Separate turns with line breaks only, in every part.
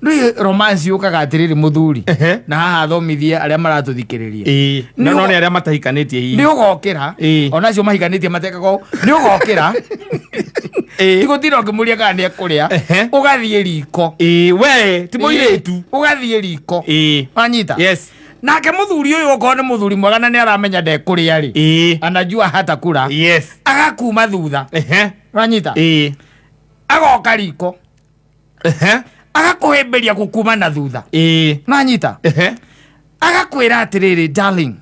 Rĩu romance yũkaga atĩrĩrĩ mũthuri.
Ehe.
Na haha thomithie arĩa maratũthikĩrĩria.
Ĩĩ.
Nĩ
No no nĩ arĩa matahikanĩtie hihi.
Nĩ ũgokĩra.
Ĩĩ.
Onacio mahikanĩtie matekaga ũũ. Nĩ ũgokĩra.
Ĩĩ.
Tigũtinda ũkĩmũria kana nĩ ekũrĩa.
Ehe.
Ũgathiĩ riko.
Ĩĩ, we ti mũirĩtu.
Ĩĩ. Ũgathiĩ riko.
Ĩĩ.
Wanyita?
Yes.
Nake mũthuri ũyũ okorwo nĩ mũthuri mwega na nĩ aramenya ndekũrĩa rĩ.
Ĩĩ.
Anajua hata kura.
Yes.
Agakuma thutha.
Ehe.
Wanyita?
Ĩĩ.
Agoka riko.
Ehe.
Agakũhĩmbĩria gũkuma na thutha.
Ĩĩ.
Nanyita?
Ehe.
Agakwĩra atĩrĩrĩ, darling,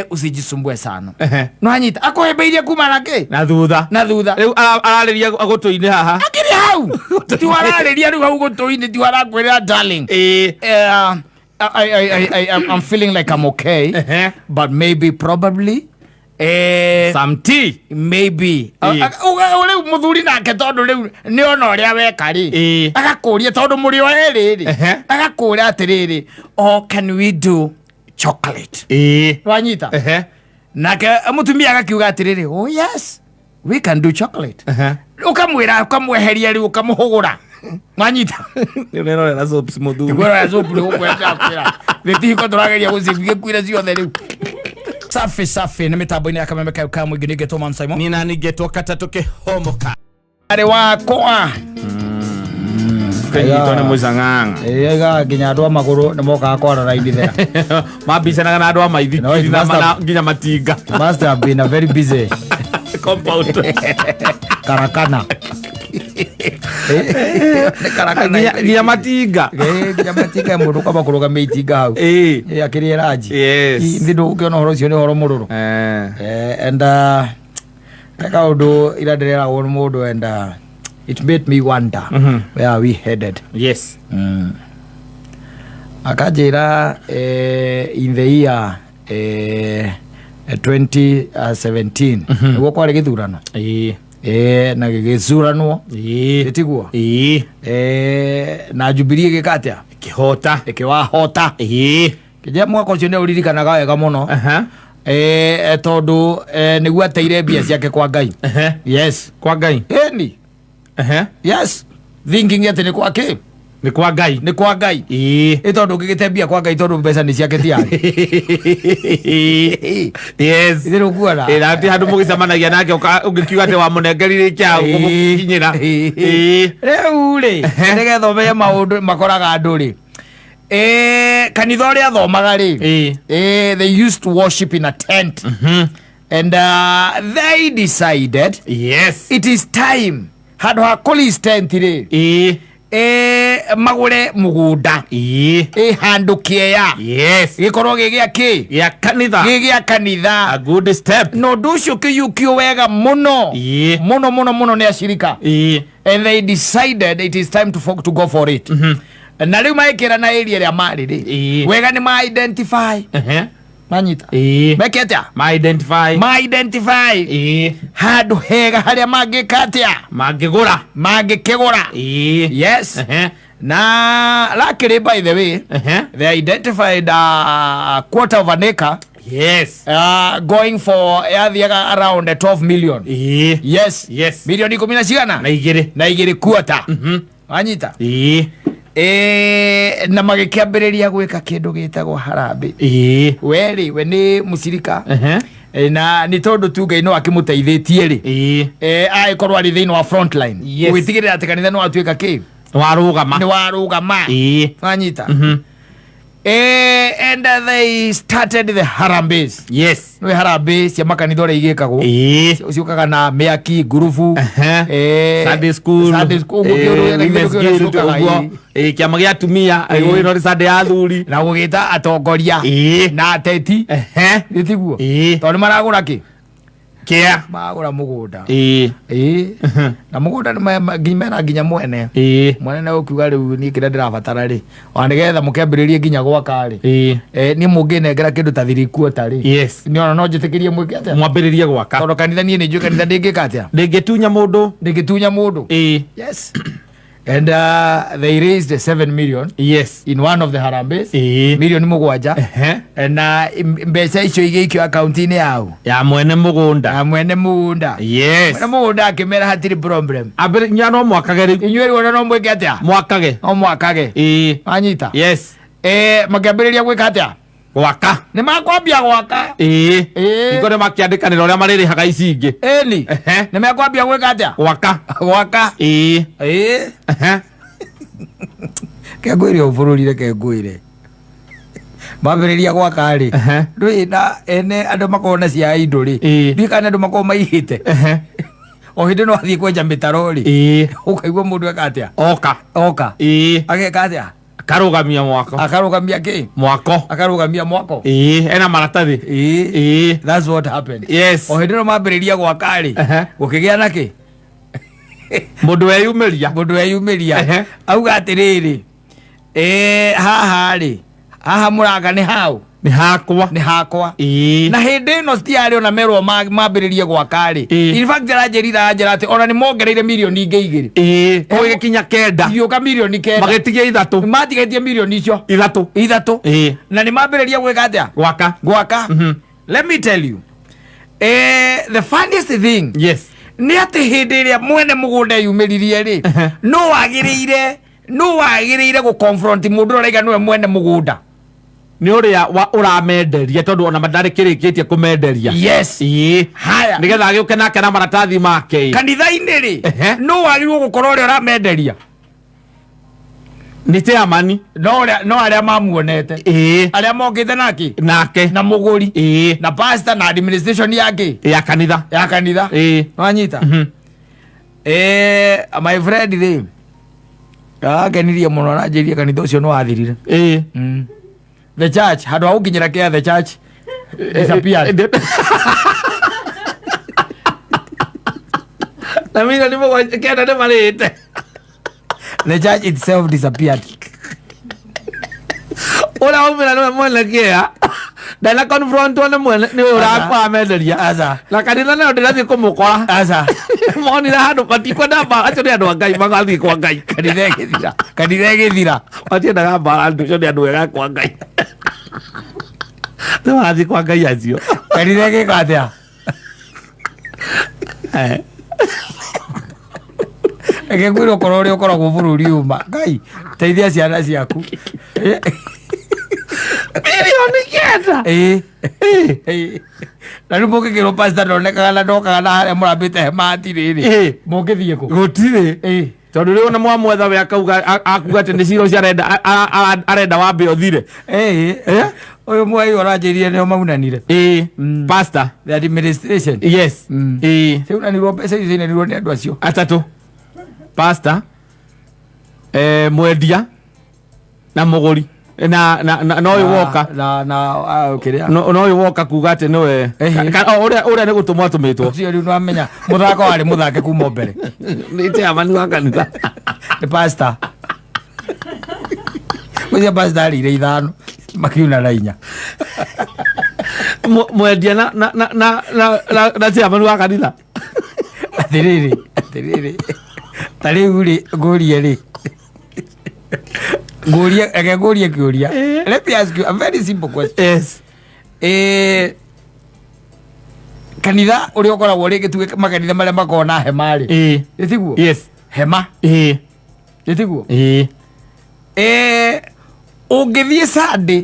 usijisumbue sana.
Ehe.
Nanyita? Akũhĩmbĩirie kuma na kĩ?
Na thutha.
Na thutha.
Rĩu ararĩria gũtũ-inĩ haha.
Akĩrĩ hau tiwararĩria rĩu hau gũtũ-inĩ, tiwarakwĩra, darling,
Ĩĩ.
I'm feeling like I'm okay,
Ehe.
but maybe probably
Some tea.
Maybe.
Ĩĩ.
Rĩu mũthuri nake tondũ rĩu nĩ ona ũrĩa weka rĩ,
Ĩĩ.
agakũria tondũ mũrĩ o erĩ rĩ,
Ehe.
agakũria atĩrĩrĩ, oh, can we do chocolate?
Ĩĩ.
Wanyita?
Ehe.
Nake mũtumia agakiuga atĩrĩrĩ, oh yes, we can do chocolate.
Ehe.
Ũkamwĩra, ũkamweheria rĩu, ũkamũhũgũra, wanyita?
Nĩ ũrerorera soaps mũthuri.
Ngwĩra soap nĩ gũkwenda kwĩra gĩtihiko tũrageria gũcigĩkuire ciothe rĩu. Safi safi, nĩ mĩtambo-inĩ ya Kameme kayo ka mũingĩ, nĩngetwo Man Simon.
Nina ningĩtwo katatũ kĩhomoka.
Arĩ wakwa.
Kĩnyitwo nĩ mũcang'ang'a.
Ĩga nginya andũ a magũrũ nĩ mokaga kwara raini there.
Mambicanaga na andũ a
No,
maithikiri
it
na
must have-
nginya matinga.
Must have been a very busy
compound.
Karakana. Nĩ karakana.
Nginya matinga.
Ĩĩ, nginya matinga, mũndũ kwamba kũrũgamia itinga hau.
Ĩĩ.
Ĩĩ, akĩrĩe ranji.
Yes.
Nĩ ndũkĩona ũhoro ũcio nĩ ũhoro mũrũrũ.
Eh.
And kaũndũ ira ndĩreragwo nĩ mũndũ and it made me wonder where are we headed.
Yes.
Akanjĩra in the year 2017 nĩguo kwarĩ gĩthurano.
Ĩĩ.
Na gĩgĩcuranwo.
Ĩĩ.
Ĩtiguo?
Ĩĩ.
Na Jubilee ĩgĩka atĩa?
Kĩhota.
Ĩkĩwahota.
Ĩĩ.
Kĩnjĩra mwaka ũcio nĩ ũririkanaga wega mũno.
Aha.
Tondũ nĩguo ateire mbia ciake kwa Ngai.
Ehe.
Yes.
Kwa Ngai.
Ĩni.
Ehe.
Yes, thinking atĩ nĩ kwa kĩ?
Nĩ kwa Ngai.
Nĩ kwa Ngai.
Ĩĩ.
Ĩ tondũ ũngĩgĩte mbia kwa Ngai, tondũ mbeca nĩ ciake tiarĩ.
Yes.
Ithe rũkuona.
Ĩĩ, na ti handũ mũgĩcemanagia nake ũngĩkiuga atĩ wamũnengerire kĩa ũkũmũkinyĩra. Ĩĩ.
Rĩu rĩ, nĩgetha ũmenye maũndũ makoraga andũ rĩ, kanitha ũrĩa athomaga rĩ,
Ĩĩ.
They used to worship in a tent and they decided it is time handũ ha kũlease tent rĩ,
Ĩĩ.
Magũre mũgũnda.
Ĩĩ.
Ĩ handũ kĩeya gĩkorwo gĩ gĩa kĩ?
Gĩa kanitha.
Gĩ gĩa kanitha.
A good step.
Na ũndũ ũcio ũkĩiyũkio wega mũno
Ĩĩ.
mũno mũno mũno nĩ acirika
Ĩĩ.
and they decided it is time to go for it. Na rĩu magĩkĩra na area ĩrĩa marĩ rĩ,
Ĩĩ.
wega nĩ ma identify.
Ehe.
Manyita?
Ĩĩ.
Meke atĩa?
Ma identify.
Ma identify
Ĩĩ.
handũ hega harĩa mangĩka atĩa?
Mangĩgũra.
Mangĩkĩgũra.
Ĩĩ.
Yes.
Ehe.
Na luckily, by the way,
Ehe.
they identified a quarter of an acre going for yathiaga around 12 million.
Ĩĩ.
Yes. Milioni ikũmi na cigana?
Na igĩrĩ.
Na igĩrĩ, quarter. Wanyita?
Ĩĩ.
Na magĩkĩambĩrĩria gwĩka kĩndũ gĩtagwo harambĩ.
Ĩĩ.
We rĩ, we nĩ mũcirika.
Ehe.
Na nĩ tondũ tu Ngai no akĩmũteithĩtie rĩ,
Ĩĩ.
Agĩkorwo arĩ thĩinĩ wa frontline gwĩtigĩrĩra atĩ kanitha nĩ watuĩka kĩ?
Warũgama.
Nĩ warũgama.
Ĩĩ.
Wanyita? And they started the harambees. Nĩ harambee cia makanitha ũrĩa igĩkagwo. Ciũkaga na mĩaki ngurubu.
Ehe. Sunday school.
Sunday school, ũguo kĩũndũ
Women's
kĩũndũ
Guild,
ciũkaga,
ũguo.
ĩĩ.
Ĩĩ, kĩama gĩa atumia.
Ĩĩ.
Ĩno nĩ Sunday ya athuri.
Na gũgĩta atongoria
Ĩĩ.
na ateti.
Ehe.
Nĩ tiguo?
Ĩĩ.
Tondũ nĩ maragũra kĩ?
Kĩa.
Maragũra mũgũnda.
Ĩĩ.
Ĩĩ, na mũgũnda nĩ mena nginya mwene.
Ĩĩ.
Mwene nĩ ũkiuga rĩu niĩ kĩrĩa ndĩrabatara rĩ, ona nĩgetha mũkĩambĩrĩrie nginya gwaka rĩ,
Ĩĩ.
Niĩ mũngĩnengera kĩndũ ta 3/4 rĩ, nĩ ona no njĩtĩkĩrie mwĩke atĩa?
Mwambĩrĩrie gwaka.
Tondũ kanitha niĩ nĩ njũĩ kanitha ndĩngĩka atĩa?
Ndĩngĩtunya mũndũ.
Ndĩngĩtunya mũndũ.
Ĩĩ.
Yes. And they raised 7 million in one of the harambees. Milioni 7. Na mbeca icio igĩikio akaunti-inĩ yao.
Ya mwene mũgũnda.
Na mwene mũgũnda. Mwene mũgũnda akĩmera hatirĩ problem.
Ambere nya no mwakage rĩu.
Inyuĩ rĩu ona no mwĩke atĩa?
Mwakage.
No mwakage. Wanyita?
Yes.
Makĩambĩrĩria gwĩka atĩa?
Gwaka.
Nĩ makwambia gwaka.
Hingo nĩ makĩandĩkanĩra ũrĩa marĩrĩhaga ici ingĩ.
Ĩni. Nĩ mekwambia gwĩka atĩa?
Gwaka.
Gwaka. Kengwĩre o bũrũri, reke ngwĩre, mambĩrĩria gwaka rĩ, ndũĩ na ene andũ makoragwo na cia indo rĩ, ndiũĩ kana andũ makoragwo maigĩte o hĩndĩ no athiĩ kwenja mĩtaro rĩ, ũkaigua mũndũ eka atĩa?
Oka.
Oka. Ageka atĩa?
Akarũgamia mwako.
Akarũgamia kĩ?
Mwako.
Akarũgamia mwako.
Ena maratathi.
That's what happened. O hĩndĩ ĩno mambĩrĩria gwaka rĩ, gũkĩgĩa na kĩ?
Mũndũ weyumĩria.
Mũndũ weyumĩria. Auga atĩrĩrĩ, haha rĩ, haha mũranga nĩ hau?
Nĩ hakwa.
Nĩ hakwa. Na hĩndĩ ĩno citiarĩ ona merwo mambĩrĩrie gwaka rĩ. In fact, aranjĩrire, aranjĩra atĩ ona nĩ mongereire milioni ingĩ 2.
Gũgĩkinya 9.
Igĩũka milioni 9.
Magĩtigia 3.
Matigetie milioni icio
3.
3. Na nĩ mambĩrĩria gwĩka atĩa?
Gwaka.
Gwaka. Let me tell you, the funniest thing nĩ atĩ hĩndĩ ĩrĩa mwene mũgũnda yumĩririe rĩ, no wagĩrĩire gũ confront mũndũ ũrĩa ũraiga nĩwe mwene mũgũnda?
Nĩ ũrĩa ũramenderia, tondũ ona ndarĩ kĩrĩkĩtie kũmenderia.
Haya.
Nĩgetha agĩũke nake na maratathi make.
Kanitha-inĩ rĩ, no wagĩrĩirwo gũkorwo ũrĩa ũramenderia?
Nĩ chairman.
No arĩa mamuonete, arĩa mokĩte nake.
Nake.
Na mũgũri. Na pastor na administration yake.
Ya kanitha.
Ya kanitha. Wanyita? My friend rĩ, akenirie mũno na njĩrie kanitha ũcio nĩ wathirire. The church, handũ ha gũkinyĩra kĩa, the church disappeared.
Na milioni 7 9 nĩ marĩte.
The church itself disappeared.
Ũrĩa waumĩra nĩwe mwene kĩa ndana confrontwo nĩ mwene nĩ
Aca.
ũramenderia.
Aca.
Na kanitha nayo ndĩrathiĩ kũmũkora.
Aca.
Monire handũ matikwenda mbara, acio nĩ andũ a Ngai, magathiĩ kwa Ngai.
Kanitha ĩgĩthira, kanitha ĩgĩthira.
Matiendaga mbara, andũ acio nĩ andũ ega kwa Ngai, nĩ marathiĩ kwa Ngai acio.
Kanitha ĩgĩka atĩa? Reke ngwĩre, ũkorwo ũrĩa ũkoragwo bũrũri ũma, Ngai teithia ciana ciaku.
Milioni 9.
Ĩĩ. Na rĩu mũngĩkĩrwo pastor ndonekaga na ndokaga na harĩa mũrambĩte hema hatirĩ rĩ, mũngĩthiĩ kũ?
Gũtirĩ. Tondũ rĩu ona mwamwetha we akauga akuga atĩ nĩ cira ũcio arenda arenda wambe ũthire.
Ũyũ mwai ũranjĩrire nĩo maunanire.
Pastor.
The administration. Ciunanirwo, mbeca icio ciunanirwo nĩ andũ acio.
Atatũ: pastor, mwendia na mũgũri na no ũyũ woka.
Na kĩrĩa.
No ũyũ woka kuga atĩ nĩwe ũrĩa nĩ gũtũmwo atũmĩtwo.
Ũcio rĩu nĩwamenya mũthako warĩ mũthake kuma o mbere.
Nĩ chairman wa kanitha.
Nĩ pastor ũcio, pastor arĩire 5, makiuna na 4.
Mwendia na chairman wa kanitha.
Atĩrĩrĩ, ta rĩu rĩ, ngũrie rĩ, ngũrie, reke ngũrie kĩũria. Let me ask you a very simple question. Kanitha ũrĩa ũkoragwo rĩngĩ, tuge makanitha marĩa makoragwo na hema rĩ, ĩtiguo?
Yes.
Hema. Ĩtiguo? Ũngĩthiĩ Sunday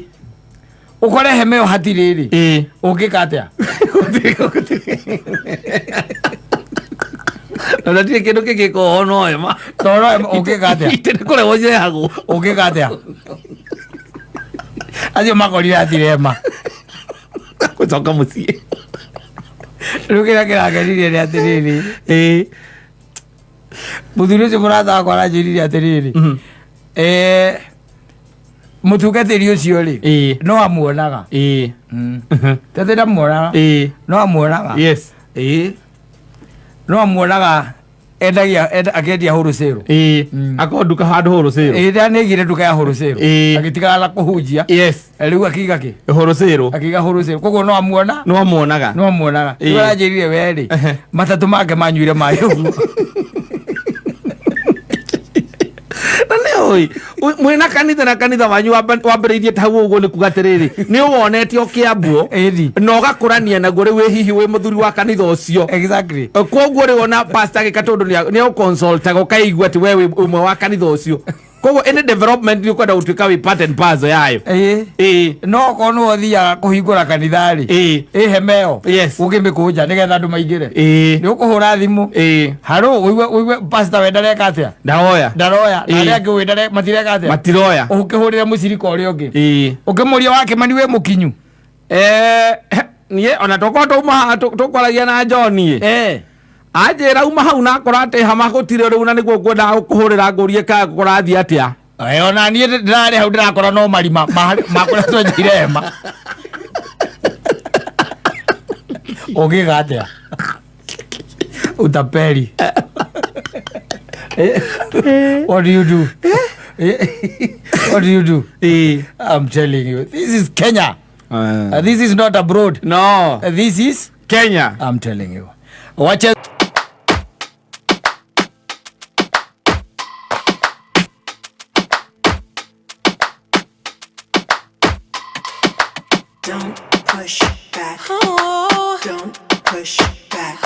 ũkore hema ĩyo hatirĩ rĩ, ũngĩka atĩa?
Na ndatirĩ kĩndũ kĩngĩkorwo no hema.
Tondũ hema, ũngĩka atĩa?
Itĩ nĩ kũrehwo njeagwo.
Ũngĩka atĩa? Acio makorire hatirĩ hema.
Gũcoka mũciĩ.
Rĩu kĩrĩa kĩrangenirie nĩ atĩrĩrĩ, mũthuri ũcio mũrata wakwa aranjĩrire atĩrĩrĩ, mũtungatĩri ũcio rĩ, no amuonaga. Tatĩ ndamuonaga. No amuonaga. No amuonaga endagia akĩendia wholesale.
Akorwo nduka handũ wholesale.
Ĩĩ, nĩ aigire nduka ya wholesale. Agĩtigana na kũhunjia. Rĩu akiga kĩ?
Wholesale.
Akiga wholesale, koguo no amuona.
No amuonaga.
No amuonaga. Rĩu aranjĩrire we rĩ, matatũ make manyuire maĩ ũguo.
Oi, mwĩna kanitha na kanitha wanyu wambĩrĩirie ta hau ũguo nĩ kuga atĩrĩrĩ nĩ ũwonete ũkĩambwo
Ĩni.
na ũgakũrania naguo rĩu wĩ hihi wĩ mũthuri wa kanitha ũcio.
Exactly.
Koguo rĩu ona pastor agĩka tondũ nĩ ũconsultaga ũkaigua atĩ we wĩ ũmwe wa kanitha ũcio, koguo any development nĩ ũkwenda gũtuĩka wĩ part and parcel yayo.
Ĩĩ. No okorwo nĩwe ũthiaga kũhingũra kanitha rĩ, ĩ hema ĩyo ũkĩmĩkũnja nĩgetha andũ maingĩre, nĩ ũkũhũra thimũ, harũ ũigue ũigue pastor we ndareka atĩa?
Ndaroya.
Ndaroya na arĩa angĩ ũĩ matireka atĩa?
Matiroya.
Ũkĩhũrĩre mũcirika ũrĩa ũngĩ, ũkĩmũria wa Kĩmani wĩ mũkinyu.
Niĩ ona tokorwo twauma haha tũkwaragia na John ĩ, anjĩra uma hau na akora atĩ hama gũtirĩ rĩu na nĩguo ngwendaga gũkũhũrĩra ngũrie kana kũrathiĩ atĩa.
Ona niĩ ndĩrarĩ hau ndĩrakora no marima ma kũrĩa twenjeire hema. Ũngĩka atĩa? Utapeli. What do you do? What do you do? I'm telling you, this is Kenya. This is not abroad.
No.
This is
Kenya.
I'm telling you. Watch it.
Don't push back. Don't push back.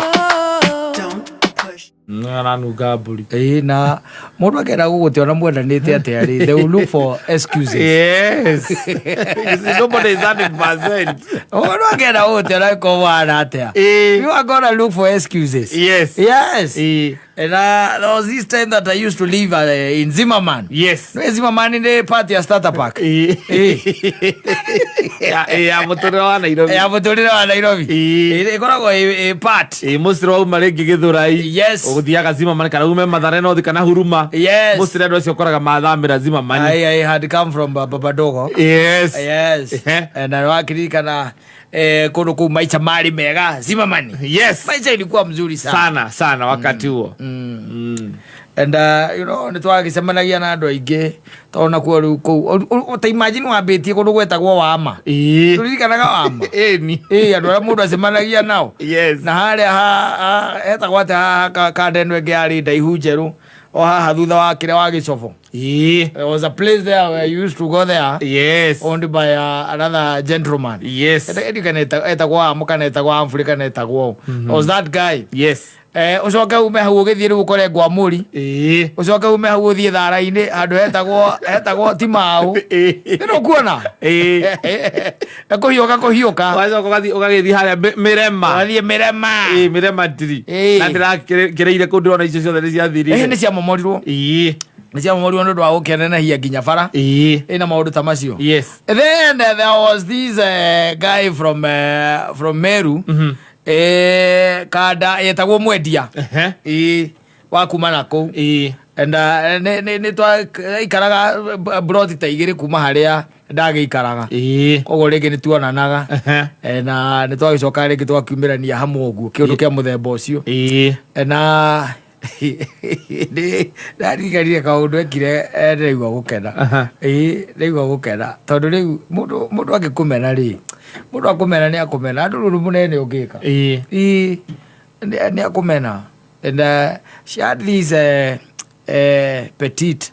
Don't push.
Aranunga mbũri.
Ĩĩ, na mũndũ akenda gũgũte ona mwendanĩte atĩa rĩ, they will look for excuses.
Yes. You see, nobody is 100%.
Mũndũ akenda gũgũte ona ĩkorwo wana atĩa, you are gonna look for excuses. Yes. And there was this time that I used to live in Zimmerman. No, Zimmerman nĩ part ya starter park.
Ya mũtũrĩre wa Nairobi.
Ya mũtũrĩre wa Nairobi. Ĩkoragwo ĩ part.
Ĩ mũcĩrĩ wauma rĩngĩ Gĩthũrai, ũgũthiaga Zimmerman kana ume Mathare North kana Huruma. Mũcĩrĩ andũ acio ũkoraga mathamĩra Zimmerman.
I had come from Babadogo. Yes. And I wakiririkana kũndũ kũu maica marĩ mega Zimmerman. Maisha ilikuwa mzuri sana.
Sana sana wakati huo.
And nĩ twagĩcemanagia na andũ aingĩ tondũ nakuo rĩu kũu ta imagine wambĩtie kũndũ gwetagwo Wama. Tũririkanaga Wama?
Ĩni.
Ĩĩ, andũ arĩa mũndũ acemanagia nao. Na harĩa hetagwo atĩa haha kanda ĩno ĩngĩ yarĩ ndaihu njerũ o haha thutha wa kĩrĩa wa gĩcobo. There was a place there where you used to go there, owned by another gentleman. Edi kana etagwo Wamo kana etagwo Humphrey kana etagwo ũ. There was that guy. Ũcoke ume hau ũgĩthiĩ rĩu ũkore Ngwamũri. Ũcoke ume hau ũthiĩ Thara-inĩ handũ hetagwo Timau. Nĩ ũkuona? Kũhiũka kũhiũka.
Wacoka ũgagĩthiĩ harĩa Mĩrema.
Ũgathiĩ Mĩrema.
Ĩĩ, Mĩrema ndiri. Na ndĩrakĩrĩire kũu ndĩrona icio ciothe nĩ ciathirire.
Nĩ ciamomorirwo. Nĩ ciamomorirwo nĩ ũndũ wa gũkĩnenehia nginya bara. Ĩna maũndũ ta macio. Then there was this guy from Meru. Kanda yetagwo Mwendia. Wa kuma na kũu. And nĩ twaikaraga broti ta igĩrĩ kuma harĩa ndagĩikaraga. Koguo rĩngĩ nĩ tuonanaga. Na nĩ twagĩcoka rĩngĩ twakiumĩrania hamwe ũguo kĩũndũ kĩa mũthemba ũcio. Na nĩ ndariganire kaũndũ ekire, ndĩraigua gũkena. Ĩĩ, ndĩraigua gũkena tondũ rĩu mũndũ angĩkũmena rĩ, mũndũ akũmena nĩ akũmena, andũ rũrũ mũnene ũngĩka. Ĩĩ, nĩ akũmena. And she had this petite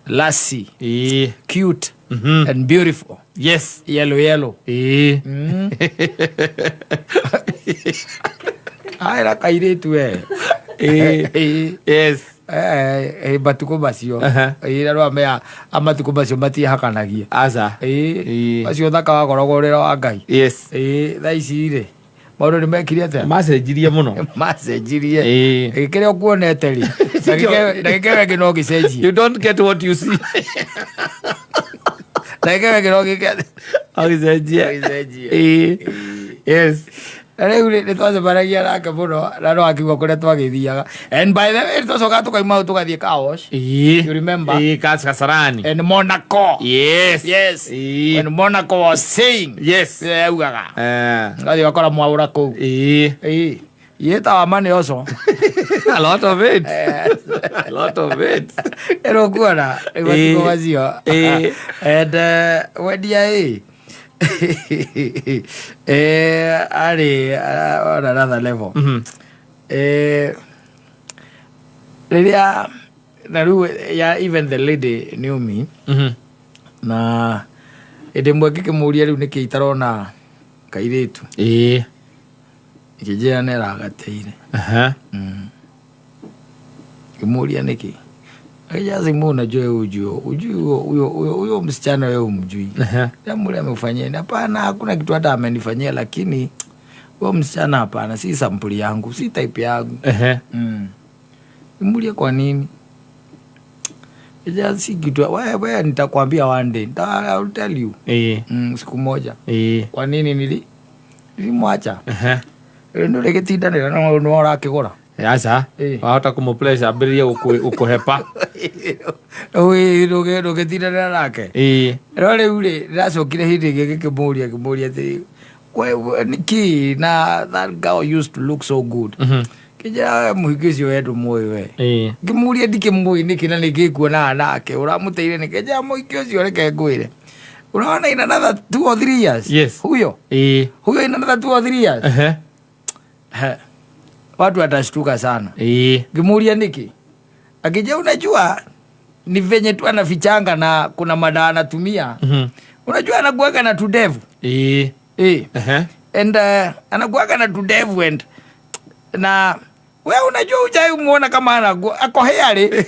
lassie, cute and beautiful. Yellow, yellow. Aira kairĩtu we. Ĩĩ. Matukũ macio. Ĩĩ, na nĩwamenya matukũ macio matihakanagia.
Aca.
Ĩĩ. Macio thaka wakoragwo ũrĩ wa Ngai. Ĩĩ, thaa ici rĩ, maũndũ nĩ mekire atĩa?
Macenjirie mũno.
Macenjirie.
Ĩĩ.
Ĩĩ, kĩrĩa ũkuonete rĩ, ndagĩka ĩyo ĩngĩ no gĩcenjie.
You don't get what you see.
Ndagĩka ĩyo ĩngĩ no gĩke.
No gĩcenjie.
Gĩcenjie.
Ĩĩ. Yes.
Na rĩu rĩ, nĩ twacemanagia nake mũno na no akiuga kũrĩa twagĩthiaga. And by the way, twacokaga tũkauma hau tũgathiĩ car wash. You remember?
Ĩĩ, Kasarani.
And Monaco.
Yes.
Yes.
Ĩĩ.
When Monaco was saying. Yaugaga. Ngathiĩ ũgakora mwaũra kũu. Ĩĩ. Yĩtawa money also.
A lot of it. A lot of it.
Ĩno kuona, rĩu matukũ macio. And wendia ĩ. Arĩ on another level. Rĩrĩa Na rĩu, yeah, even the lady knew me. Na hĩndĩ ĩmwe ngĩkĩmũria rĩu nĩkĩ itarona kairĩtu, ngĩnjĩra nĩ aragateire. Ngĩmũria nĩkĩ, akija simu, unajua wewe hujui hujui huyo huyo huyo huyo msichana, wewe humjui. Namwambia, amekufanyia nini? Hapana, hakuna kitu hata amenifanyia, lakini huyo msichana hapana, si sampuli yangu, si type yangu. Nimuulie kwa nini? Ija si kitu wewe nitakwambia one day. I'll tell you. Siku moja. Kwa nini nilimwacha? Rĩu nĩ ũrĩgĩtindanĩra na nĩ ũrakĩgũra.
Aca. Wahota kũmũpressure ambĩrĩrie gũkũhepa.
Ndũgĩtindanĩra nake. No rĩu rĩ, ndĩracokire hĩndĩ ĩngĩ ngĩkĩmũria atĩrĩ, nĩkĩ na that girl used to look so good. Kĩnjĩra, we mũhiki ũcio we ndũmũĩ we. Ngĩmũria, ndikĩmũĩ nĩkĩ na nĩngĩkuonaga nake, ũramũteire nĩkĩ? Njĩra, mũhiki ũcio reke ngwĩre, unaona in another 2 or 3 years, huyo, huyo in another 2 or 3 years, he, watu watashtuka sana. Ngimuuria niki, akija, unajua ni venye tu anafichanga na kuna madawa anatumia. Unajua anakuaga na tudevu. And anakuaga na tudevu and na we unajua ujai umuona kama anagu ako hairy.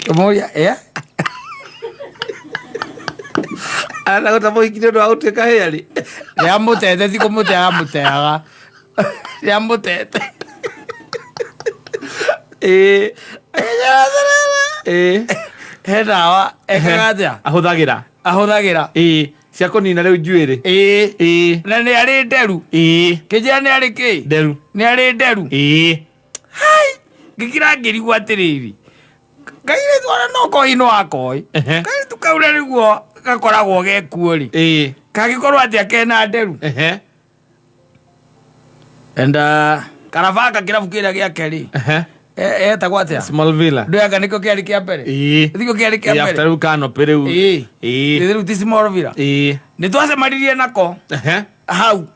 Kimuuria, eh?
Anagota mũhiki nĩ ũndũ wa gũtuĩka hairy.
Nĩamũtete, ti kũmũte amũteaga, nĩamũtete. He ndawa ekaga atĩa?
Ahũthagĩra.
Ahũthagĩra.
Cia kũnina rĩu njuĩrĩ.
Na nĩ arĩ nderu. Kĩnjĩra nĩ arĩ kĩ?
Nderu.
Nĩ arĩ nderu. Ngĩkira ngĩrigwo atĩrĩrĩ, kairĩtu ona no koi no akoi. Kairĩtu kau na nĩguo gakoragwo gekuo rĩ, kangĩkorwo atĩa kena nderu? And karabanga kĩrabu kĩrĩa gĩake rĩ, etagwo atĩa?
Small Villa.
Ndũyanga nĩkĩo kĩarĩ kĩa mbere. Nĩkĩo kĩarĩ kĩa
After
mbere.
rĩu Canopy rĩu.
Rĩu ti Small Villa. Nĩ twacemanirie nako hau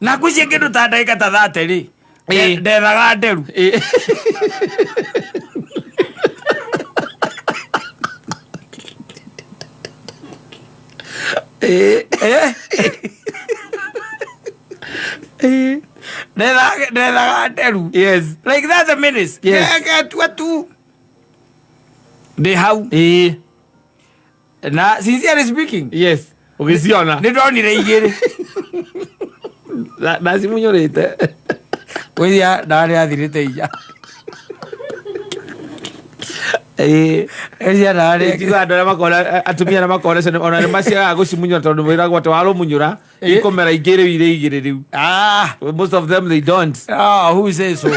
na ngwĩciria kĩndũ ta ndagĩka ta 30 rĩ, ndethaga nderu. Eh? Ndethaga nderu. Like 30 minutes. Ngatua tu ndĩ hau. Na sincerely speaking,
Yes, ũgĩciona.
Nĩ ndonire igĩrĩ.
Na cimunyũrĩte.
Gwĩcia ndawa nĩ yathirĩte inya. Gwĩcia ndawa nĩ
Njigaga andũ arĩa makona atumia arĩa makona ona nĩ maciagaga gũcimunyũra tondũ mwĩragwo atĩ warũmunyũra ikũmera ingĩ rĩu irĩ igĩrĩ rĩu. Most of them, they don't.
Ah, who says so?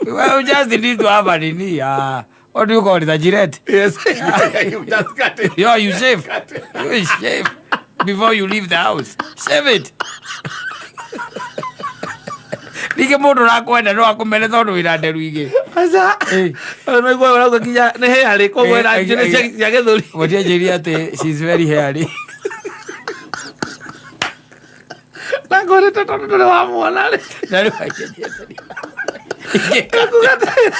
Well, you just need to have a nini. Ah, what do you call it? A Gillette.
Yes, you just got it.
Yeah, you shave. You shave before you leave the house. Shave it. Ningĩ mũndũ ũrakwenda no akũmene tondũ wĩna nderu igĩrĩ.
Aca. Ona igua ũrauga nginya nĩ hairy, koguo ĩna njuĩrĩ cia gĩthũri.
Mũtianjĩria atĩ she's very hairy.
Na ngũrĩte tondũ ndũrĩ wamuona rĩ.
Na rĩu akĩnjĩra atĩrĩ,
Akuga atĩrĩ,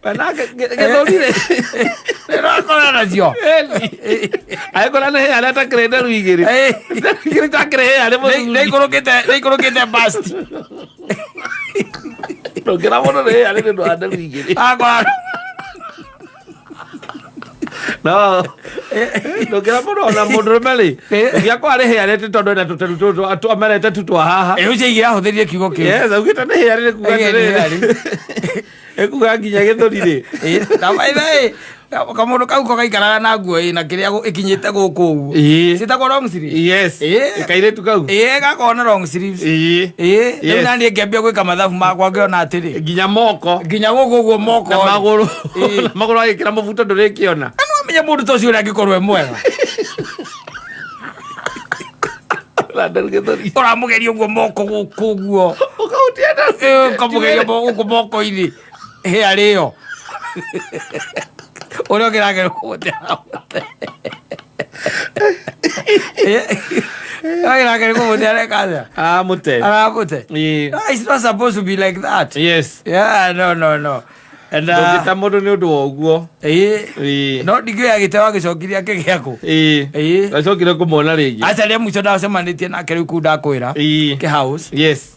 we nake gĩthũri rĩ.
Nĩũrakora nacio.
Agĩkora nĩ hairy atakĩrĩ nderu igĩrĩ. Nderu igĩrĩ takĩrĩ hairy mũthuri.
Nĩikũrũkĩte basti.
Ndũngĩra mũndũ nĩ hairy nĩ ũndũ wa nderu igĩrĩ.
Akora
No ndũngĩra mũndũ ona mũndũrũme rĩ, ũngĩakorwo arĩ hairy atĩ tondũ ena tũteru tũtũ amerete tu twa haha.
Ĩ, ũcio igĩ ahũthĩrire kiugo kĩu.
Yes, augĩte nĩ hairy nĩ kuga
Augĩte nĩ
atĩrĩrĩ, ĩkuga nginya gĩthũri rĩ.
Ĩ, na by the way, kamũndũ kau ko gaikaraga na nguo ĩna kĩrĩa ĩkinyĩte gũkũ ũguo. Ciĩtagwo long sleeve.
Kairĩtu kau.
Gakorwo na long sleeves. Rĩu naniĩ ngĩambia gwĩka mathabu makwa ngĩona atĩrĩ,
Nginya moko.
Nginya gũkũ ũguo moko
na
rĩ.
Magũrũ. Na magũrũ agĩkĩra mũbuto ndũrĩkĩona.
Na no amenye mũndũ ta ũcio ũrĩa angĩkorwo e mwega.
Na nderu gĩthũri.
Ũramũgeria ũguo moko gũkũ ũguo.
Ũkahutia nderu.
Ũkamũgeria gũkũ moko-inĩ hĩa rĩo ũrĩa ũngĩrageria kũmũte. Nake nĩ kũmũte areka atĩa?
Aramũte.
Aramũte.
Ĩĩ.
No, it's not supposed to be like that.
Yes.
Yeah, no, no, no. And,
Ndũngĩta mũndũ nĩ ũndũ wa ũguo.
Ĩĩ.
Ĩĩ.
No ndingĩoya gĩteo agĩcokirie akĩgĩa kũ.
Ĩĩ.
Ĩĩ.
Acokire kũmwona rĩngĩ.
Aca rĩa mũico ndacemanĩtie nake rĩu kũu ndakwĩra.
Ĩĩ.
Kĩ house.
Yes.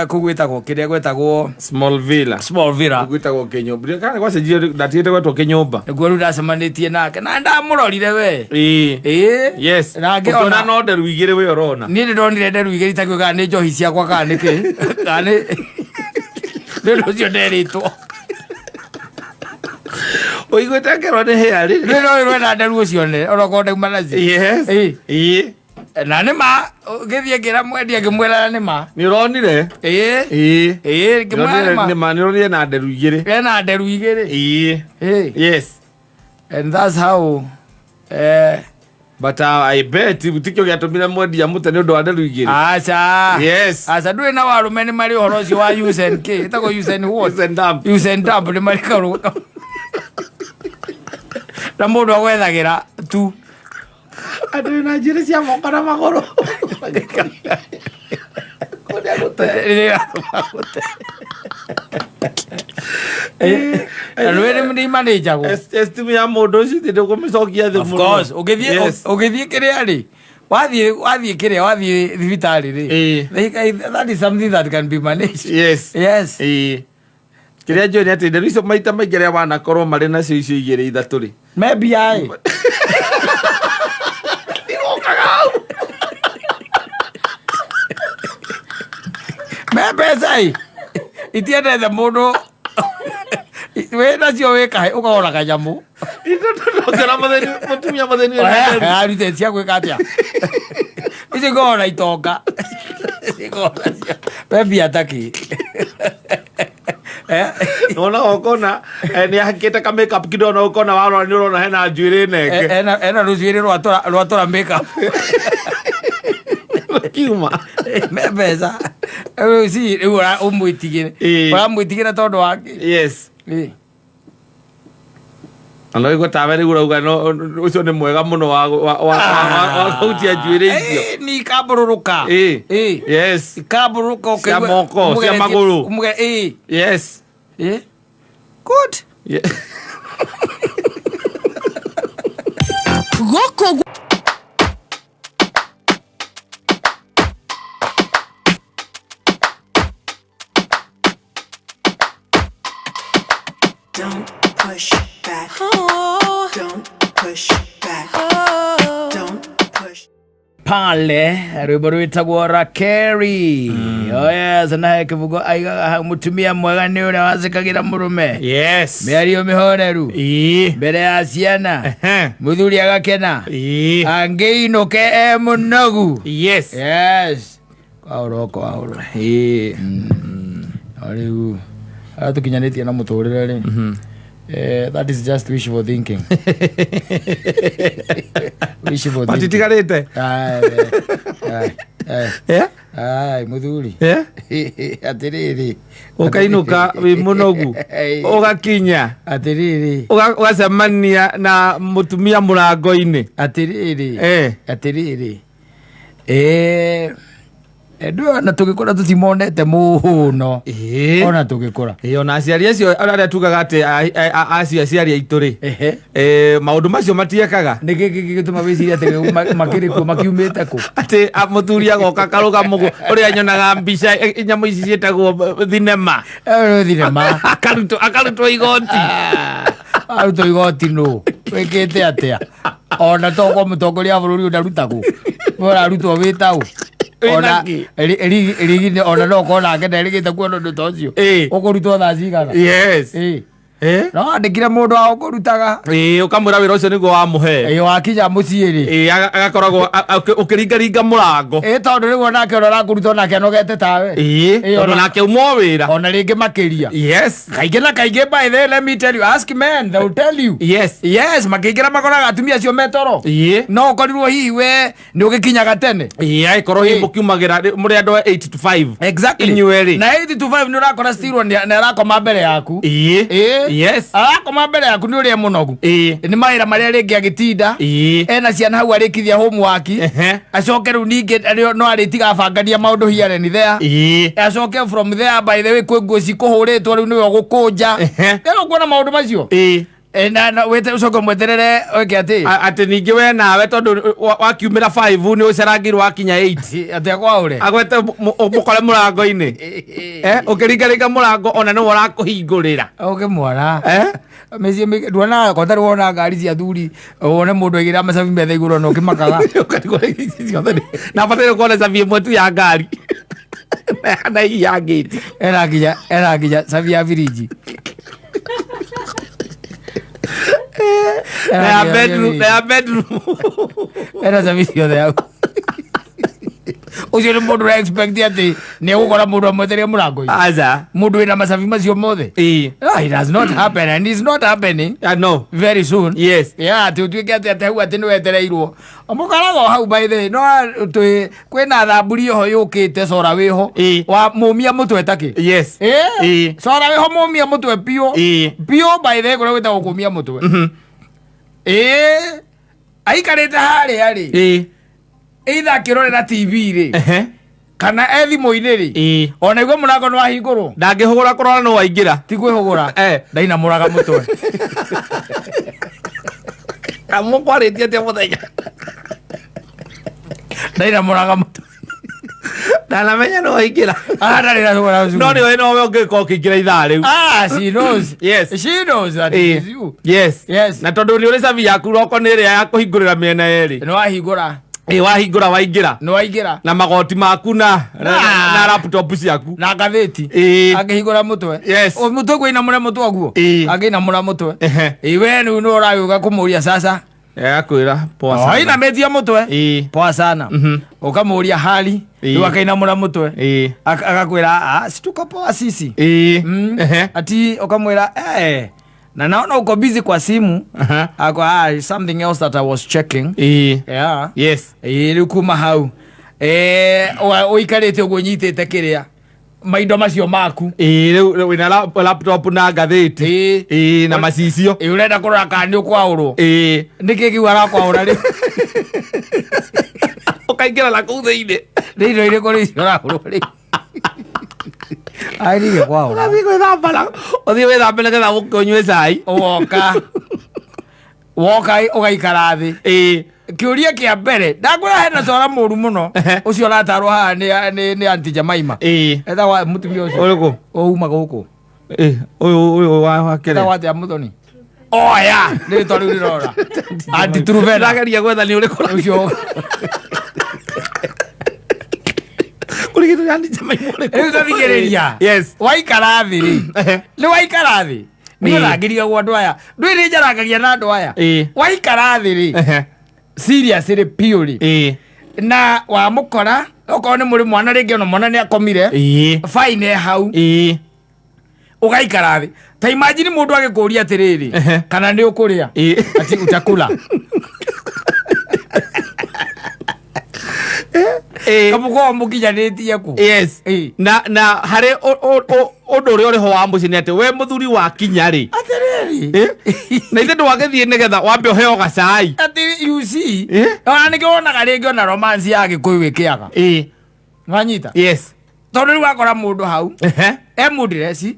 Kũu gwĩtagwo kĩrĩa gwĩtagwo
Small villa.
Small Villa.
Gwĩtagwo kĩnyũmba. Kana gwacenjirio ndatigĩte gwetwo kĩnyũmba.
Nĩguo rĩu ndacemanĩtie nake na ndamũrorire we.
Ĩĩ.
Ĩĩ.
Yes.
Na ngĩona-
Ũkĩona no nderu igĩrĩ we ũrona.
Niĩ nĩ ndonire nderu igĩrĩ itakiuga kana nĩ njohi ciakwa kana nĩ kĩ. Kana nĩ nĩ ũndũ ũcio nderĩtwo.
Ũiguĩte ngerwo nĩ hĩa rĩ.
Nĩ no rwenda nderu ũcio nĩ onokorwo ndauma nacio.
Yes.
Ĩĩ.
Ĩĩ.
Na nĩ ma ngĩthiĩ ngĩra mwendia ngĩmwĩra na nĩ ma.
Nĩ ũronire?
Ĩĩ.
Ĩĩ.
Ĩĩ ngĩmwĩra nĩ ma.
Nĩ ma nĩ ũronire na nderu igĩrĩ.
Ena nderu igĩrĩ.
Ĩĩ.
Ĩĩ.
Yes.
And that's how
But I bet tikio gĩatũmire mwendia mũte nĩ ũndũ wa nderu igĩrĩ.
Aca.
Yes.
Aca ndũrĩ na warume nĩ marĩ ũhoro ũcio wa use and K. Ĩtagwo use and what?
Use and dump.
Use and dump nĩ marĩ kaũndũ. Na mũndũ agwethagĩra tu.
Andũ na njuĩrĩ cia moko na magũrũ.
Rĩrĩa gũte. Na rwĩrĩ nĩ imanĩnjagwo.
Estimu ya mũndũ ũcio ti ndũkũmĩcokia thĩ
Of course, ũgĩthiĩ
Yes.
ũgĩthiĩ kĩrĩa rĩ wathiĩ wathiĩ kĩrĩa wathiĩ thibitarĩ rĩ
Ĩĩ.
That is something that can be managed.
Yes.
Yes.
Ĩĩ. Kĩrĩa njũĩ nĩ atĩ nderu icio maita maingĩ arĩa wanakorwo marĩ nacio icio igĩrĩ ithatũ rĩ.
Maybe I.
Igokaga hau.
Me mbeca ĩ itiendete mũndũ wĩ nacio wĩ kahe ũkagũra kanyamũ.
Ndũngĩona mũthĩni mũtumia mũthĩni wĩna nderu.
Arute cia gwĩka atĩa icio ikoragwo na itonga. Ikoragwo nacio. Me mbia takĩ.
Nona ũkona nĩ ahakĩte ka makeup kidogo na ũkona warora nĩ ũrona hena njuĩrĩ nenge.
Ena rũcuĩrĩ rwatũra makeup.
Kiuma.
Me mbeca rĩu ci rĩu ũmwĩtigĩre.
Ĩĩ.
Ũramwĩtigĩra tondũ wa kĩ?
Yes.
Ĩĩ.
Na no tawe rĩu ũrauga no ũcio nĩ mwega mũno wa wa wa wa- wa kũhutia njuĩrĩ icio.
Ĩĩ, nĩ ikambũrũrũka.
Ĩĩ.
Ĩĩ.
Yes.
Ikambũrũrũka
Cia
ũkaigua-
moko, cia
ũmũgeretie-
magũrũ.
ĩĩ.
Yes.
Ĩĩ. Good.
Yeah.
Gũkũ
Don't push back. Don't push back. Don't push.
Pale rwĩmbo rwĩtagwo Rakeri. Oh yes, na he kĩbungo aigaga hau mũtumia mwega nĩ ũrĩa wacĩkagĩra mũrũme.
Yes.
Mĩario mĩhoreru
Ĩĩ.
mbere ya ciana.
Ehe.
Mũthuri agakena.
Ĩĩ.
Angĩinũke e mũnogu.
Yes.
Yes. Kwaũra kwaũra.
Ĩĩ.
O rĩu harĩa tũkinyanĩtie na mũtũrĩre rĩ. That is just wishful thinking. Wishful thinking.
Matitigarĩte.
Ai, ai, ai,
Eh?
ai, mũthuri.
Eh?
Atĩrĩrĩ.
Ũkainũka wĩ mũnogu. Ũgakinya.
Atĩrĩrĩ.
Ũgacemania na mũtumia mũrango-inĩ.
Atĩrĩrĩ.
Eh.
Atĩrĩrĩ. Ndũ ona tũgĩkũra tũtimonete mũno.
Ĩĩ.
Ona tũgĩkũra.
Ĩĩ, ona aciari acio arĩa tugaga atĩ acio aciari aitũ rĩ.
Ehe.
Maũndũ macio matiekaga.
Nĩ kĩ gĩgĩtũma wĩcirie atĩ makĩrĩ kuo makiumĩte kũ?
Atĩ mũthuri agoka karũga mũgũ ũrĩa nyonaga mbica nyamũ ici ciĩtagwo thinema.
Thinema.
Akarutwo igoti.
Arutwo igoti nũ? Wĩkĩte atĩa? Ona tokorwo mũtongoria wa bũrũri ũyũ ndarutagwo. We ũrarutwo wĩ taũ. Ona
Wĩna kĩ?
rigi ona no ũkorwo nake nderĩgĩte kuona ũndũ ta ũcio.
Ĩĩ.
Ũkũrutwo thaa cigana?
Yes.
Ĩĩ.
Eh?
No wandĩkire mũndũ wa ũkũrutaga.
Ĩĩ, ũkamwĩra wĩra ũcio nĩguo wamũhe.
Ĩĩ wakinya mũciĩ rĩ.
Ĩĩ, agakoragwo ũkĩringaringa mũrango.
Ĩĩ tondũ rĩu onake ũrĩa ũrakũruta onake anogete tawe.
Ĩĩ,
Ĩĩ,
tondũ nake uma o wĩra.
Ona rĩngĩ makĩria.
Yes.
Kaingĩ na kaingĩ, by the way, let me tell you, ask men, they will tell you.
Yes.
Yes, makĩingĩra makoraga atumia acio metoro.
Ĩĩ.
No ũkorirwo hihi we nĩ ũgĩkinyaga tene.
Ĩĩ, agĩkorwo hihi
Ĩĩ.
mũkiumagĩra mũrĩ andũ a 8 to 5.
Exactly.
Inyuerĩ.
Na 8 to 5 nĩ ũrakora still nĩ arakoma mbere yaku.
Ĩĩ.
Ĩĩ.
Yes.
Arakoma mbere yaku nĩ ũrĩa mũnogu. Nĩ mawĩra marĩa rĩngĩ agĩtinda. Ena ciana hau arĩkithia homework. Acoke rĩu ningĩ no arĩtiga abangania maũndũ here and there. Acoke from there, by the way, kwĩ nguo cikũhũrĩtwo rĩu nĩwe ũgũkũnja. Rĩu ũkuona maũndũ macio. Na wĩte ũcoke mweterere wĩke atĩ.
Atĩ ningĩ we nawe tondũ wakiumĩra 5 nĩ ũcerangĩirwo wakinya 8.
Atĩ akwaũre.
Agwete mũkore mũrango-inĩ. Ũkĩringaringa mũrango ona nĩwe ũrakũhingũrĩra.
Ũke mwana. Mĩciĩ mĩingĩ nduonaga kwata rĩu wona ngari cia thuri wone mũndũ aigĩrĩra macabi metha igũrũ na ũkĩmakaga.
Ũkarigwo ici ciothe na bataire kuona cabi ĩmwe tu ya ngari na iyi ya ngĩti.
Ena nginya cabi ya birinji.
Na ya bedroom, na ya bedroom.
Ena cabi ciothe hau. Ũcio nĩ mũndũ ũra expect atĩ nĩ egũkora mũndũ amwetereire mũrango-inĩ?
Aca.
Mũndũ wĩna macabi macio mothe? Ah, it does not happen and it's not happening
I know.
very soon. Yeah, atĩ ũtuĩke atĩ hau atĩ nĩ wetereirwo mũkoraga o hau. By the way, no twĩ kwĩna thamburi oho yũkĩte cora wĩho wa mũmia mũtwe takĩ. Cora wĩho mũmia mũtwe biũ biũ. By the way, kũrĩa gwĩtagwo kũmia mũtwe, ĩĩ, aikarĩte harĩa rĩ, either akĩrorera TV rĩ kana e thimũ-inĩ rĩ, ona igua mũrango nĩ wahingũrwo.
Ndangĩhũgũra kũrora nũ waingĩra.
Ti kwĩhũgũra. Ndainamũraga mũtwe.
Kamũkwarĩtie atĩa mũthenya?
Ndainamũraga mũtwe.
Ndanamenya nũ waingĩra.
Ah, ndarĩ na thogora ũcio.
No nĩ nowe ũngĩkorwo ũkĩingĩra ithaa rĩu.
Ah, she knows. She knows that it is you.
Na tondũ nĩ ũrĩ cabi yaku roko nĩ ĩrĩa ya kũhingũrĩra mĩena yerĩ.
Nĩ wahingũra.
Ĩ, wahingũra waingĩra.
Nĩ waingĩra.
Na magoti maku
Ah.
na laptop ciaku.
Na ngathĩti. Angĩhingũra mũtwe. O, mũtwe kwĩinamũra mũtwe ũguo. Angĩinamũra mũtwe. Ĩ, we rĩu nĩ ũragĩũka kũmũria sasa.
Agakwĩra poa sana.
Ainamĩtie mũtwe. Poa sana. Ũkamũria hali. Rĩu akainamũra mũtwe. Agakwĩra, "Ah, si tuko poa sisi." Ati ukamwĩra, "Eh, na naona uko busy kwa simu." Ako, "Ah, something else that I was checking." Yeah. Ĩ, rĩu kuma hau, ũikarĩte ũguo ũnyitĩte kĩrĩa maindo macio maku.
Ĩ, rĩu wĩna laptop na ngathĩti. Ĩ, na macicio.
Ĩ, ũrenda kũrora kana nĩ ũkwaũrwo. Nĩkĩ kĩu arakwaũra rĩu?
Ũkaingĩra na kũu thĩinĩ.
Nĩ indo irĩkũ rĩu icio ũraũrwo rĩu? Agĩrĩire kwaũra.
Ũgathiĩ gwĩthamba ũthiĩ wĩthambe nĩgetha ũke ũnyue cai.
Ũgoka woka ũgaikara thĩ. Kĩũria kĩa mbere ndakwĩra hena cora mũru mũno ũcio ũratarwo haha nĩ Aunty Jemaima. Etagwo mũtumia ũcio.
Ũrĩkũ?
Ũuma gũkũ.
Ũyũ wa kĩrĩa?
Etagwo atĩa mũthoni? Oya rĩtwa rĩu rĩrora Aunty Truvena.
Ndageria gwetha nĩ ũrĩkũ.
Ũcio.
Kũrigitwo nĩ Aunty Jemaima ũrĩkũ?
Rĩu tathikĩrĩria. Waikara thĩ rĩ, nĩ waikara thĩ nĩ ũrangĩria andũ aya ndũĩ nĩ njarangagia na andũ aya. Waikara thĩ rĩ, serious rĩ, piũ rĩ, na wamũkora okorwo nĩ mũrĩ mwana rĩngĩ ona mwana nĩ akomire fine e hau, ũgaikara thĩ. Ta imagine mũndũ agĩkũria atĩrĩrĩ, kana nĩ ũkũrĩa, ati utakula. Kamũkorwo mũkinyanĩtie kũ?
Na harĩ ũndũ ũrĩa ũrĩ ho wa mũciĩ nĩ atĩ we mũthuri wakinya rĩ,
Atĩrĩrĩ.
Na ithe ndwagĩthiĩ nĩgetha wambe ũheo gacai.
Atĩ you see, ona nĩkĩo wonaga rĩngĩ ona romance ya Gĩkũyũ ĩkĩaga. Wanyita? Tondũ rĩu wakora mũndũ hau e mũndireci,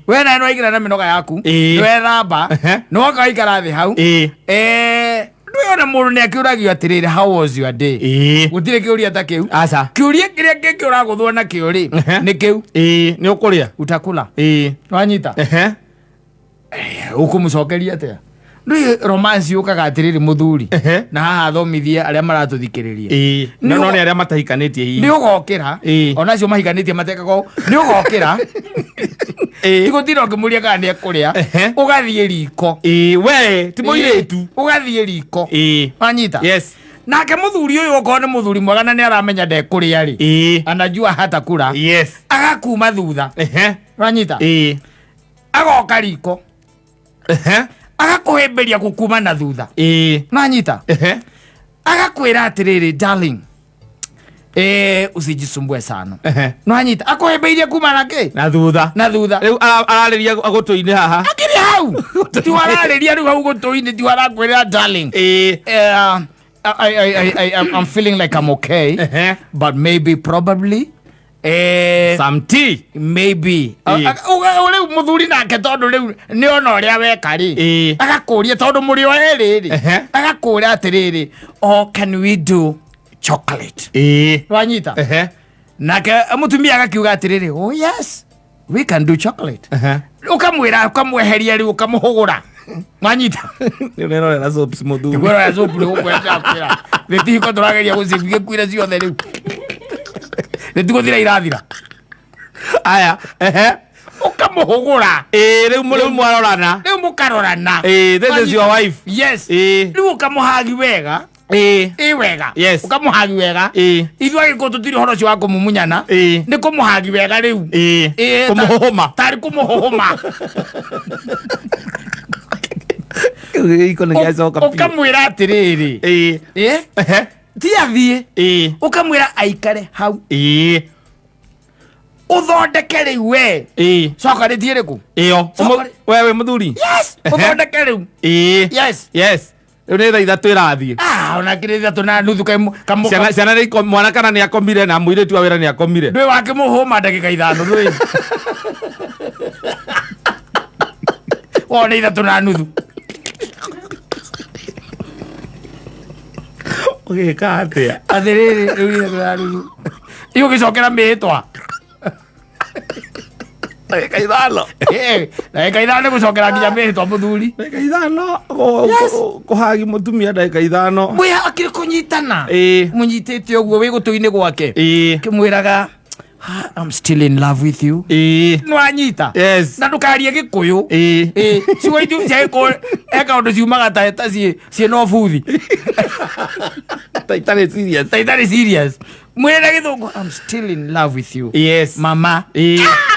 we nawe nĩwaingĩra na mĩnoga yaku, nĩwethamba, nĩwoka waikara thĩ hau. Ndũĩ ona mũndũ nĩ akĩũragio atĩrĩrĩ, "How was your day?" Gũtirĩ kĩũria ta kĩu.
Aca.
Kĩũria kĩrĩa kĩngĩ ũragũthwo nakĩo rĩ, nĩ kĩu,
Nĩ ũkũrĩa.
Utakula. Wanyita? Ũkũmũcokeria atĩa? Ndũĩ romance yũkaga atĩrĩrĩ, mũthuri, na haha thomithie arĩa maratũthikĩrĩria.
No nĩ arĩa matahikanĩtie hihi.
Nĩ ũgokĩra, onacio mahikanĩtie matekaga ũũ, nĩ ũgokĩra tigũtinda ũkĩmũria kana nĩ ekũrĩa. Ũgathiĩ riko.
We ti mũirĩtu.
Ũgathiĩ riko. Wanyita?
Yes.
Nake mũthuri ũyũ, okorwo nĩ mũthuri mwega na nĩ aramenya ndekũrĩa rĩ, anajua hatakula. Agakuma thutha. Wanyita? Agoka riko, agakũhĩmbĩria gũkuma na thutha. Nanyita? Agakwĩra atĩrĩrĩ, "Darling, Usijisumbue sana.
Ehe.
No anyita akuhĩmbĩirie kuma na kĩ?
Na thutha.
Na thutha.
Rĩu ararĩria gũtũ-inĩ haha.
Akĩrĩ hau. Ti wararĩria rĩu hau gũtũ-inĩ, ti warakwĩrĩra darling. I'm feeling like I'm okay. But maybe probably
Some tea.
Maybe. Rĩu mũthuri nake tondũ rĩu nĩ ona ũrĩa weka rĩ, agakũria tondũ mũrĩ o erĩ rĩ, agakũria atĩrĩrĩ, oh, can we do chocolate? Wanyita? Nake mũtumia agakiuga atĩrĩrĩ, oh yes, we can do chocolate. Ũkamwĩra, ũkamweheria rĩu, ũkamũhũgũra. Wanyita?
Nĩ ũrerorera soaps mũthuri.
Ngwĩra ya soap nĩ gũkwenda kwĩra. Gĩtihiko tũrageria gũcĩbu gĩkuire ciothe rĩu. Gĩtigũthira irathira.
Aya, ehe.
Ũkamũhũgũra.
Rĩu rĩu mwarorana.
Rĩu mũkarorana.
This is your wife.
Yes. Rĩu ũkamũhagi wega. Wega.
Yes.
Ũkamũhagi wega. Ithuĩ Agĩkũyũ tũtirĩ ũhoro ũcio wa kũmumunyana. Nĩ kũmũhagi wega rĩu.
Kũmũhũhũma.
Tarĩ kũmũhũhũma.
Gĩiko nĩ gĩacoka biũ.
Ũkamwĩra atĩrĩrĩ. Ti athiĩ. Ũkamwĩra aikare hau. Ũthondeke rĩu we. Coka rĩthiĩ rĩkũ?
Ĩyo.
Coka rĩ-
We wĩ mũthuri?
Yes. Ũthondeke rĩu. Yes.
Yes. Rĩu nĩ thaa ithatũ ĩrathiĩ.
Ona kĩrĩ ithatũ na nuthu kamũ-
Ciana nĩ mwana kana nĩ akomire na mũirĩtu wa wĩra nĩ akomire.
Ndũĩ wakĩmũhũma ndagĩka ithano, ndũĩ. Wona ithatũ na nuthu.
Ũgĩka atĩa?
Atĩrĩrĩ, rĩu ithatũ na nuthu. Igũgĩcokera mĩhĩtwa.
Ndagĩka ithano.
Ndagĩka ithano nĩ gũcokera nginya mĩhĩtwa mũthuri.
Ndagĩka ithano, kũhagi mũtumia ndagĩka ithano.
Mwĩ akĩrĩ kũnyitana. Mũnyitĩte ũguo wĩ gũtũ-inĩ gwake. Kĩmwĩraga, I'm still in love with you. Nĩ wanyita?
Yes.
Na ndũkarie Gĩkũyũ. Ciugo ithu cia Gĩkũyũ, he kaũndũ ciumaga ta ciĩ na ũbuthi.
Ta itarĩ serious.
Ta itarĩ serious. Mwĩre na Gĩthũngũ, I'm still in love with you.
Yes.
Mama.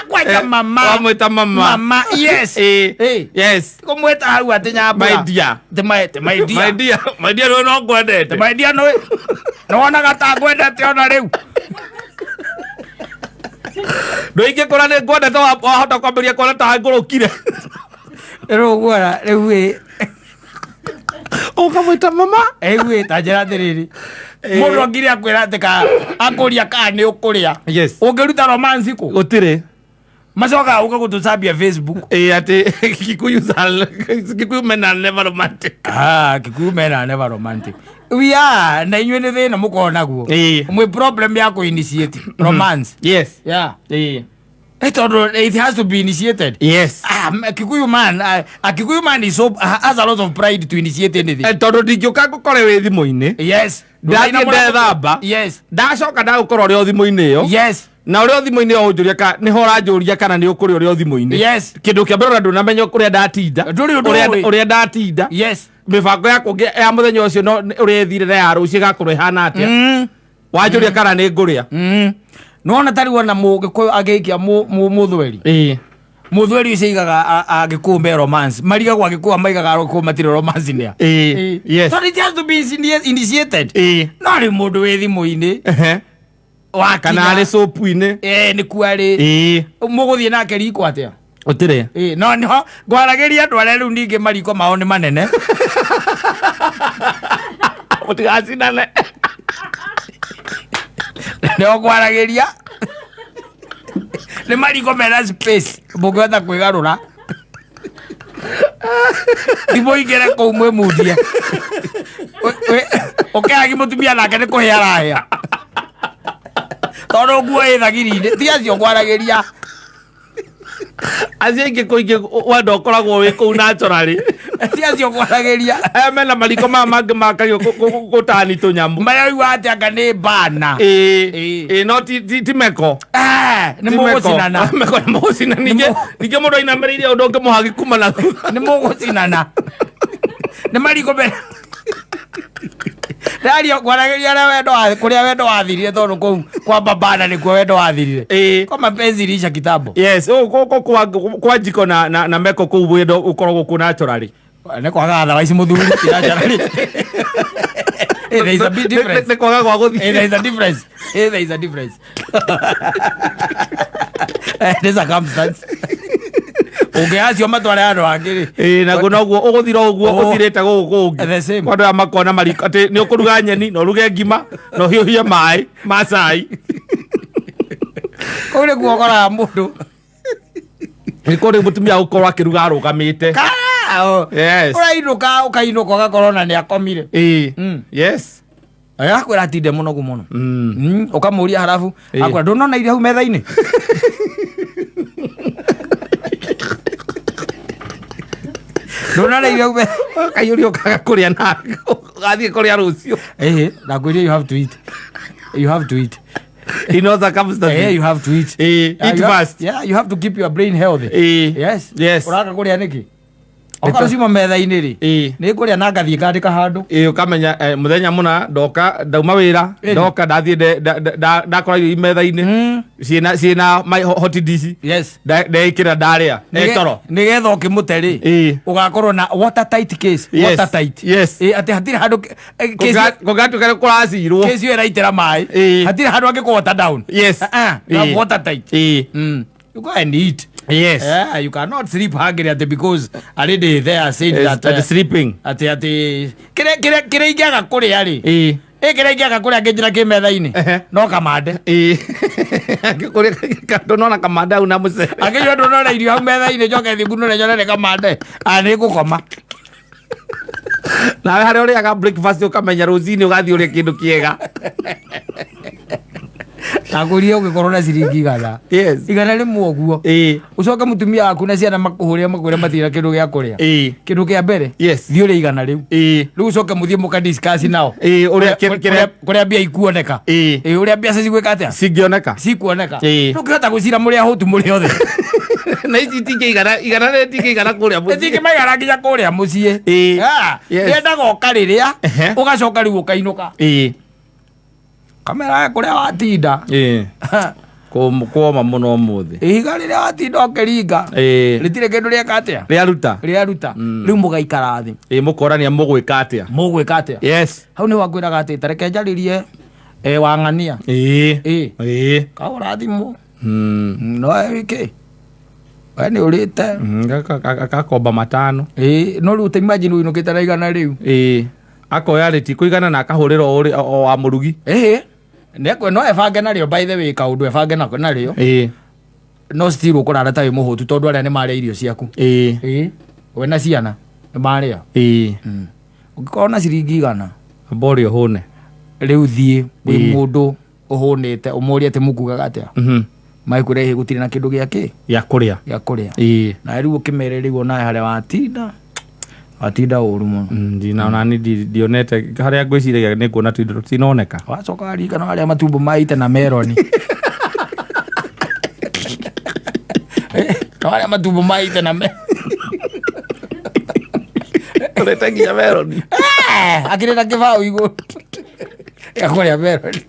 Kwanja mama.
Wamwĩta mama.
Mama, yes.
Yes.
Kũmwĩta hau atĩ nyambura.
My dear.
Te my dear.
My dear. My dear, nĩwe no ngwendete.
Te my dear, nĩwe. Nĩwonaga ta ngwendete ona rĩu.
Ndũingĩkũra nĩ ngwendete, wahota kwambĩrĩria kuona ta ngũrũkire.
Rĩu ũguona, rĩu ĩ.
Ũkamwĩta mama.
Rĩu ĩ, ta njĩra atĩrĩrĩ. Mũndũ angire akwĩra atĩ akũria kana nĩ ũkũrĩa.
Yes.
Ũngĩruta romance kũ?
Gũtirĩ.
Macokaga gũka gũtũcambia Facebook.
Atĩ Kikuyu Kikuyu men are never romantic.
Kikuyu men are never romantic. We are, na inyuĩ nĩ thĩna mũkoragwo naguo. Mwĩ problem ya kũ-initiate romance.
Yes.
Yeah. Tondũ it has to be initiated.
Yes.
Kikuyu man, a Kikuyu man is so, has a lot of pride to initiate anything.
Tondũ ndingĩũka ngũkore wĩ thimũ-inĩ.
Yes.
Ndathiĩ ndethamba.
Yes.
Ndacoka ndagũkora ũrĩ o thimũ-inĩ ĩyo.
Yes.
Na ũrĩ o thimũ-inĩ ĩyo ũnjũria nĩho ũranjũria kana nĩ ũkũrĩa ũrĩ o thimũ-inĩ.
Yes.
Kĩndũ kĩa mbere ona ndũnamenya kũrĩa ndatinda.
Ndũrĩ ũndũ ũĩ.
Ũrĩa ndatinda.
Yes.
Mĩbango yakwa ya mũthenya ũcio no ũrĩa ĩthire na ya rũciũ ĩgakorwo ĩhana atĩa. Wanjũria kana nĩ ngũrĩa.
Nĩwona ta rĩu ona Mũgĩkũyũ agĩikia mũthweri. Mũthweri ũcio aigaga Agĩkũyũ me romance. Marigagwo Agĩkũyũ maigaga Agĩkũyũ matirĩ romance nĩa.
Yes.
So it has to be initiated. No rĩu mũndũ wĩ thimũ-inĩ. Wakinya.
Kana arĩ soap-inĩ.
Nĩkuo arĩ. Mũgũthiĩ nake riko atĩa?
Gũtirĩ.
No nĩho ngwaragĩria andũ arĩa rĩu ningĩ mariko mao nĩ manene.
Mũtigacinane.
Nĩho ngwaragĩria. Nĩ mariko mena space mũngĩhota kwĩgarũra. Thimũ ingĩre kũu mwĩmundie. Ũkĩhagi mũtumia nake nĩ kũhĩa arahĩa. Tondũ nguo ĩ thagiri-inĩ, ti acio ngwaragĩria.
Acio aingĩ kũingĩ wendo ũkoragwo wĩ kũu naturally.
Ti acio ngwaragĩria.
Aya mena mariko maya mangĩ makagio gũtani tũnyamũ.
Marĩa ũiguaga atĩ anga nĩ bana.
No ti meko.
Nĩ
Ti meko.
mũgũcinana.
Meko nĩ mũgũcinana. Ningĩ mũndũ ainamĩrĩire ũndũ ũngĩmũhagi kuma na thutha.
Nĩ mũgũcinana. Nĩ mariko mena. Ndaria ngwaragĩria arĩa wendo wa, kũrĩa wendo wathirire tondũ kũu kwa babana nĩkuo wendo wathirire. Kwa mapenzi ilisha kitambo.
Yes, kwa jiko na meko kũu wendo ũkoragwo kũ naturally.
Nĩ kwaga thawa ici mũthuri, ti naturally. Eh, there is a big difference.
Nĩ kwaga gwa
Eh,
gũthiĩ.
there is a difference. Eh, there is a difference. Eh, the circumstance. Ũngĩacio matware handũ hangĩ rĩ.
Ĩĩ, naguo noguo ũgũthira ũguo
Oh.
ũthirĩte gũkũ kũngĩ.
The same.
Kwa andũ aya makona mariko atĩ nĩ ũkũruga nyeni na ũruge ngima na ũhiũhie maĩ ma cai.
Kũu nĩkuo ũkoraga mũndũ.
Nĩ kũrĩ mũtumia ũkorwo akĩruga arũgamĩte.
Ka-
Yes.
Ũrainũka ũkainũka ũgakorwo na nĩ akomire.
Ĩĩ.
Mm.
Yes.
Akwĩra atinde mũnogu mũno.
Mm.
Ũkamũria harabu
Ĩĩ.
akwĩra ndũnona irio hau metha-inĩ. Ndũnona irio hau metha
Ũkaiyũria ũkaga kũrĩa na ũgathiĩ kũrĩa rũciũ.
Ĩhĩ, ndakwĩrire you have to eat. You have to eat.
In all circumstances.
Eh, you have to eat.
Ĩĩ,
Yeah,
eat
you have-
fast.
Yeah, you have to keep your brain healthy.
Ĩĩ.
Yes.
Yes.
Ũraga kũrĩa nĩkĩ? Okorwo ciuma metha-inĩ rĩ.
Ĩĩ.
Nĩ ngũrĩa na ngathiĩ ngandĩka handũ.
Ĩĩ, ũkamenya eh, mũthenya mũna ndoka ndauma wĩra
Ĩni.
ndoka ndathiĩ ndakora irio metha-inĩ
Mm.
ciĩna my hot dish
Yes.
ndeĩkĩra ndarĩa etoro
Nĩgetha ũkĩmũte rĩ.
Ĩĩ.
Ũgakorwo na watertight case.
Yes.
Watertight.
Yes.
Ĩĩ, atĩ hatirĩ handũ eh, case
kũngatuĩka nĩ kũracirwo
case ĩyo ĩraitĩra maĩ.
Ĩĩ.
Hatirĩ handũ angĩkũ water down.
Yes.
Ah, ah, you have
Ĩĩ.
watertight.
Ĩĩ.
You go and eat.
Yes.
Yeah, you cannot sleep hungry atĩ because a lady there said
Yes,
that
at sleeping.
atĩ atĩ kĩrĩa kĩrĩa kĩrĩa ingĩaga kũrĩa rĩ
Ĩĩ.
ĩ kĩrĩa ingĩaga kũrĩa ngĩnjĩra kĩ metha-inĩ
Ehe.
no kamande
Ĩĩ. Angĩkũrĩa ndũnona kamande hau na mũcere.
angĩnyua ndũnona irio hau metha-inĩ njoke thiĩ ngunũre nyone nĩ kamande a nĩ ngũkoma
Nawe harĩa ũrĩaga breakfast ũkamenya rũcinĩ ũgathiĩ ũrĩe kĩndũ kĩega.
nakũria ũngĩkorwo na ciringi igana
Yes.
100 ũguo
Ĩĩ.
ũcoke mũtumia waku na ciana makũhũrĩre makwĩre matirĩ na kĩndũ gĩa kũrĩa
Ĩĩ.
kĩndũ kĩa mbere
Yes.
thiĩ ũrĩe 100
Ĩĩ.
rĩu ũcoke mũthiĩ mũka discuss nao
Ĩĩ, ũrĩa kĩrĩa
kũrĩa mbia ikuoneka
Ĩĩ.
Ĩĩ, ũrĩa mbeca cigwĩka atĩa
cingĩoneka.
cikuoneka
Ĩĩ.
ndũngĩhota gũcira mũrĩ ahũtu mũrĩ othe
Na ici itingĩigana igana rĩrĩ itingĩigana kũrĩa mũciĩ.
ĩtingĩmaigana nginya kũrĩa mũciĩ
Ĩĩ.
Ah,
Yes.
yendaga ũkarĩrĩa
Ehe.
ũgacoka rĩu ũkainũka
Ĩĩ.
kamera kũrĩa watinda
Ĩĩ. Kũoma mũno ũmũthĩ.
ihiga rĩrĩa watinda ũkĩringa
Ĩĩ.
rĩtirĩ kĩndũ rĩeka atĩa
Rĩaruta.
rĩaruta rĩu mũgaikara thĩ
Ĩĩ mũkorania mũgwĩka atĩa.
mũgwĩka atĩa
Yes.
hau nĩ wakwĩraga atĩ tareke njarĩrie eh, wang'ania
Ĩĩ.
Ĩĩ.
Ĩĩ.
kahũra thimũ
Mm.
no wĩkĩ we nĩ ũrĩte
Akakomba 5.
Ĩĩ, no rĩu ta imagine ũinũkĩte na 100.
Ĩĩ. Akoya rĩtikũigana na akahũrĩra o ũrĩ- o wa mũrugi.
Ĩhĩ nĩekwe no ebange narĩo by the way kaũndũ ebange nako narĩo
Ĩĩ.
no still ũkũrara ta wĩ mũhũtu tondũ arĩa nĩ marĩa irio ciaku
Ĩĩ.
ĩĩ we na ciana nĩ marĩa
Ĩĩ.
ũngĩkorwo na ciringi 100
Amba ũrĩe ũhũne.
rĩu thiĩ wĩ
Ĩĩ.
mũndũ ũhũnĩte ũmũrie atĩ mũkugaga atĩa
Mhm.
maĩkwĩra ĩhĩ gũtirĩ na kĩndũ gĩa kĩ
Gĩa kũrĩa.
gĩa kũrĩa
Ĩĩ.
na rĩu ũkĩmere rĩu onawe harĩa watinda watinda ũru mũno
Ndina onani ndionete harĩa ngwĩciragia nĩ nguona tũindo tũtinoneka.
wacoka waririkana warĩa matumbo maite na meroni warĩa matumbo maite na meroni
Ũrete nginya meroni.
akĩrĩ na kĩbaũ igũrũ gĩa kũrĩa meroni.